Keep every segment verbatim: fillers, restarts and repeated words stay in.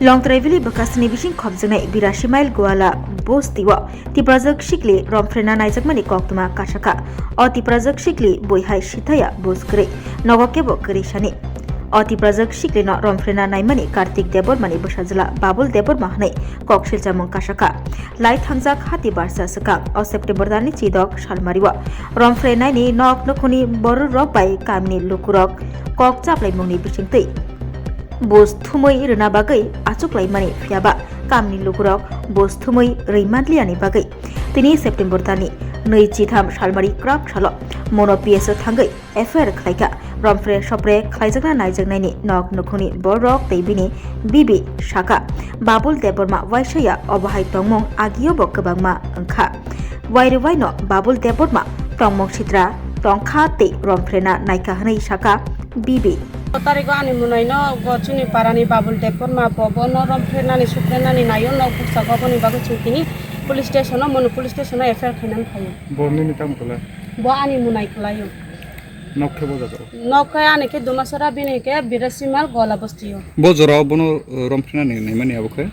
Longtrai Valley bwkhasni bising khopjaknai birasi mile Goala bosti o Tiprajwk sikli romphrenna naijakmani koktwma kasakha. O Tiprajwk sikli bui hai sithaya bus kwrwi, nogo kebo kwrwi sani. O Tiprajwk siklino romphrenna naimani Kartik Debbarmani bwsajwla Babul Debbarma hwnwi kok silchamung kasakha. Lai thangjak hati barsa swkang o September dalni chidok salmario romphrennaini nok nukhungni bororok bai kamini lukurok kok chaplaimungni bisingtwi bus thumwi rwna bagwi achuklaimani, phiyaba kamni lukurok bus thumwi rwi manliyani bagwi tini September talni nwi chitham salmari kwrak salo Mono P S o thangwi F I R khlaikha. Romphre sopre khlaijakna naijaknaini nok nukhungni borok tei bini bibi sakha, Babul Debbarma waisaya obo hai tongmung agio bo kwbangma wngkha. Wairwi waino Babul Debbarma tongmung sitra tongkha tei romphrenna naikha hwnwi sakha bibi. Tarigo ani munaino go chini parani Babul Debbarma bo, bono romphrenani, suprenani naio, nok bukchago, boni bagwi chwng tini police station o, Mono police station o F I R khainani phaio. Bo nini tamo kwlai? Bo ani munai kwlaio. Nok khe bo jaga o? Nok khe ani khe Dumasara, bini khe Birasimal Gola bostio. Bo jorao bono, uh, romphrenani naimani abo khe?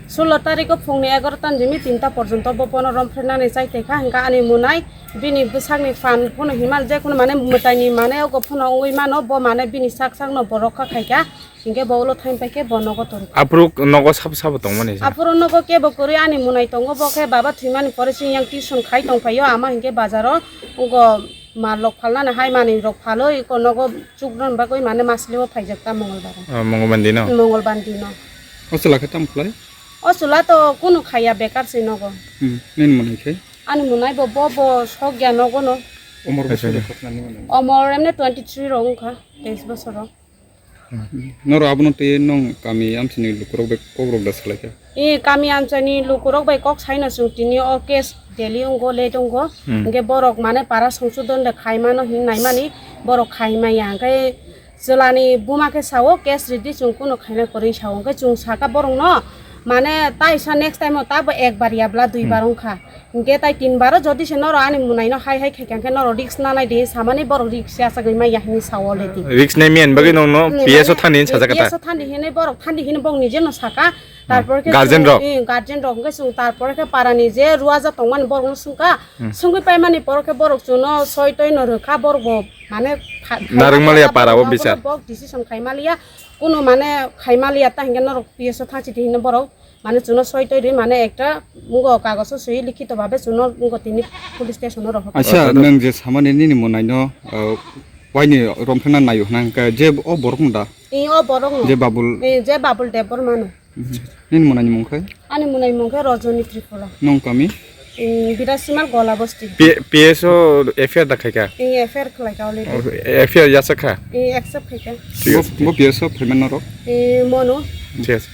Sullo tariko phungni egarotan jimi tinta porjonto bo bono romphrenani chai tongkha, hwnkha ani munai. Bini bwsakni phan phano himal, jekunu mane mwtaini mane ogo phano wngwi mano, bo mane bini sak sakno bo rokha khaikha, hinkhe bo ulo thain paikhe bo nogo torikha. Aphuru nogo sabo sabo tongmani se? Aphuru nogo kebo kwrwi ani munai tongo, bo khe baba thwimani pore chini yang tuition khai tongphaio, ama hinkhe bazaro ogo mal rok phalnani hai manwi rok phalwi eko nogo chuknani bagwi mane masli o phaijak ta Mongolbar o. Ah, Mongolbar dino? Mongolbar dino. O chwla khe tamo khlai? O chwla to kunu khaiya, bekar se nogo. Hmm, nini munai khe? Ani munai bo, bo, bo sokya nogo no. Umor bosor rok khotnani mano? Umor emne twenty three rok wngkha, teis bosor rok. Noro abono tei nong kami amchini lukurok bai kokrok da salaikha? E, kami amchani lukurok bai kok saino chwng tini o case daily wngkho, late wngkho. Hmm. Hwnkhe borok mane para songsodon de khaimano hin naimani borok khaimaya. Hwnkhe chwlani buma khe sao, case ridi, chwng kunu khaina kwrwi sao. Hwnkhe chwng saka borokno, mane taisa next time o tabo ekbar yabla duibar wngkha. Hwnkhe tai tinbaro jodi se noro ani munaino hai hai khaikha, hwnkhe noro risk nanai de samani borok risk ya sagwi maya hinwi sao already. Risk nai miyani bagwi nongno P S o thani sajak kata? P S o thani hinwi borok thani hinwi bok nije no saka. Tarpor khe guardian chwng, rok? Eh, guardian rok hwnkhe chwng tarpor khe parani je ruaja tongmani borokno swngkha. Swngwi paimani poro khe borok chwngno soi toi no rwkha, borok bo mane pha-, narwk maliya para o bichar. Bok decision khai maliya, kunu mane khai maliya ta hwnkhe norok P S o thangsi di hinwi borok mane chwngno soi toi rwi mane ekta mungo kagoso swi likhito bhabe chwngno mungo tini police station o rohor. Acha, nwng je samani nini munaino, uh, waini romphena naio hwnkhe je o borok no da? Eh, o borok no. Je Babul? Eh, je Babul Debbarma no. Nini munaini mung khe? Ani munaini mung khe Rajani Tripura. Nong kami? Eh, Birasimal Gola Bosti. P-, P S o F I R da khaikha? Eh, F I R khlaikha already. Oh, F I R yasakha? Eh, accept khaikha. Bo, bo P S o phaimani norok? Eh, Mono. Thik ase.